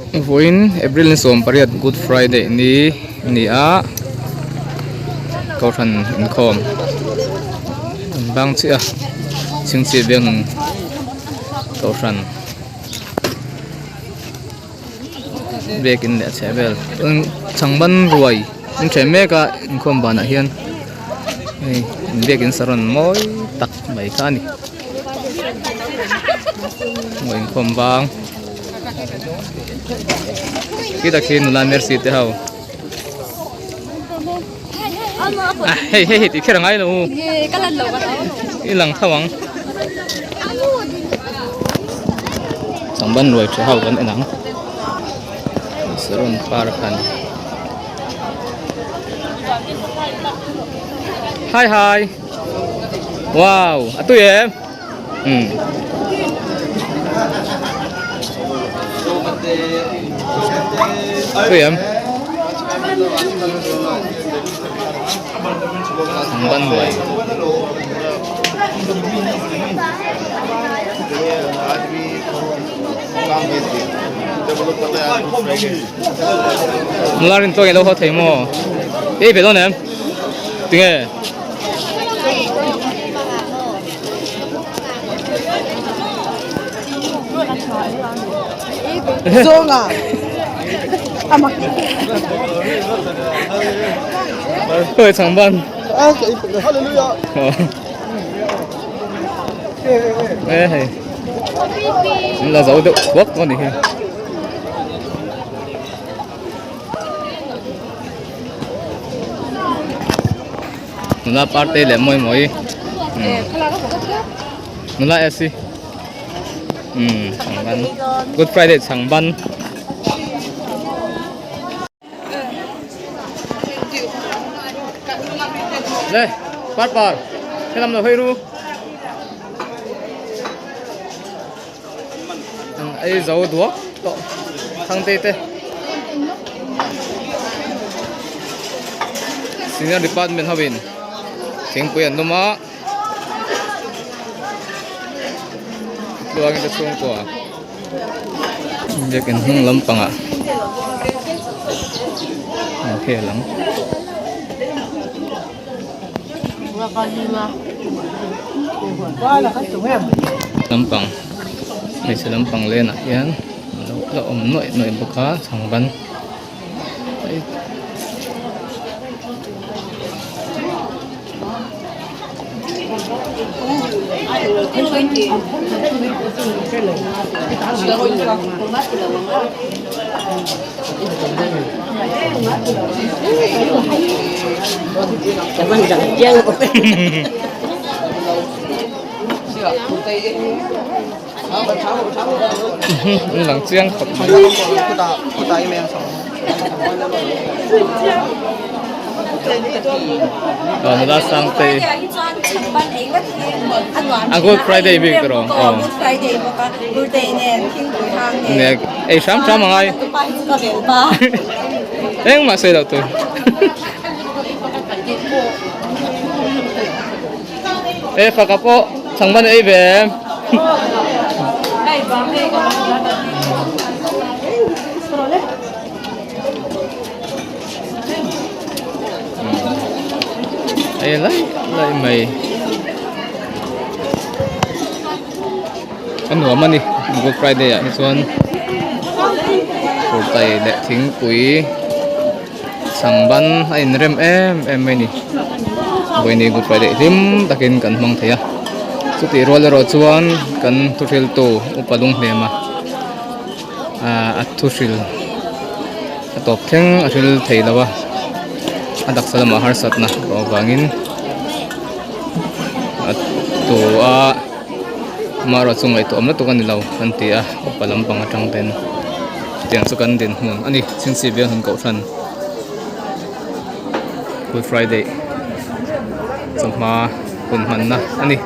Vawiin April ni 18 Good Friday ni a ni a kohhran inkhawm an bang chiah a chhingchhip biakhnung kohhran biakin leh a chheh vel chuan chhangban ruai an ṭhen mek a inkhawm banah hian hei biakin saron mawi tak mai kha a ni maw inkhawm bang khitah khi nula mercy te ho ah hei hei tih kher a ngai lo i lang tho ang changban ruai tha ho kan en ang saron par khan hi hi wow a tui em um tui em ban ruai nula rin tawk ilo haw thei maw ei ve dawn em tinge Zawnga a mak Khawi chang ban Ê hei la zo deuh thuak tawh a nih hi. Nula parte leh mawi mawi nula esi umm chhangban good friday chhangban. Le par par helam lo hawi ru an ei zo duak tawh thangte te senior department ho in thingpui an lum a tluangin te chhungkua biakin hnung lampangah an khel ang. Lampang hmeichhe lampang lenah hian alo la awm nuaih nuaih bawk a chhangban Lang chiang khawp mai. Aw nula Sangtei. A Good Friday bik tur aw. Aw. Nia ei hram hram angai. Engmah sawi loh tur. E faka pawh chhangban ei ve em. Ei lai lai mai a nuam a ni Good Friday ah hi chuan kurtai leh thingpui chhangban a inrem em em mai a ni vawiin Good Friday hlim takin kan hmang thei a chutih rual erawh chuan kan thuhriltu upa lunghlema. Ahh a thu hril a tawp thleng a hril thei lo a a taksa lamah harsatna a awm avangin a tu a amaherawh chu ngaihtuah awm lutuk a ni lo an ti a upa lampang atang ten tiang chu kan dinhmun a ni chhingchhip bial hun kohhran good friday chawhma hun hmanna a ni.